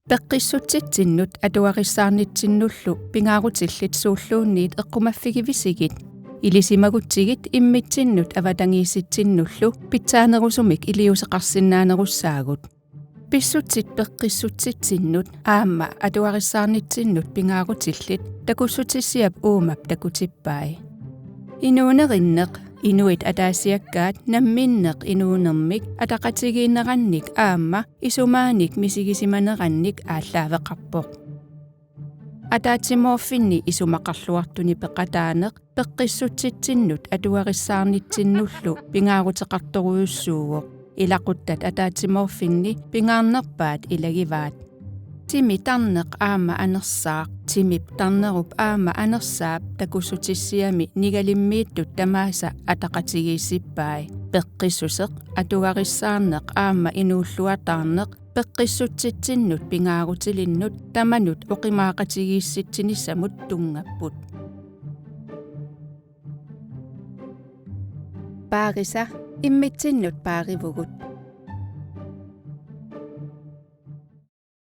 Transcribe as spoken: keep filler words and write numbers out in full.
Peqqissutsitsinnut atugarissaarnitsinnullu pingaarutillit suulluunniit eqqumaffigivisigit ilisimagutsigit immitsinnut avatangiisitsinnullu pitsaanerusumik iliuuseqarsinnaanerussaagut. Pissutsit peqqissutsitsinnut aamma atugarissaarnitsinnut pingaarutillit takussutissiap uumap takutippai. Inuunerinneq, inuit ataasiakkaat namminneq inuunermik ataqatigiinnerannik aamma isumaanik misigisimanerannik aallaaveqarpoq. Ataatsimoorfinni isumaqarluartuni peqataaneq peqqissutsitsinnut atugarissaarnitsinnullu pingaaruteqartorujussuuvoq. Ilaquttat ataatsimoorfinni pingaarnerpaat ilagivaat: Timi tarneq aamma anersaaq, timip tarnerup aamma anersaap takussutissiami nigalimmiittut tamaasa ataqatigiissippai. Peqqissuseq, atugarissaarneq aamma inuulluataarneq peqqissutsitsinnut pingaarutilinnut tamanut oqimaaqatigiissitsinissamut tunngapput. Paarisa, immitsinnut paarivugut.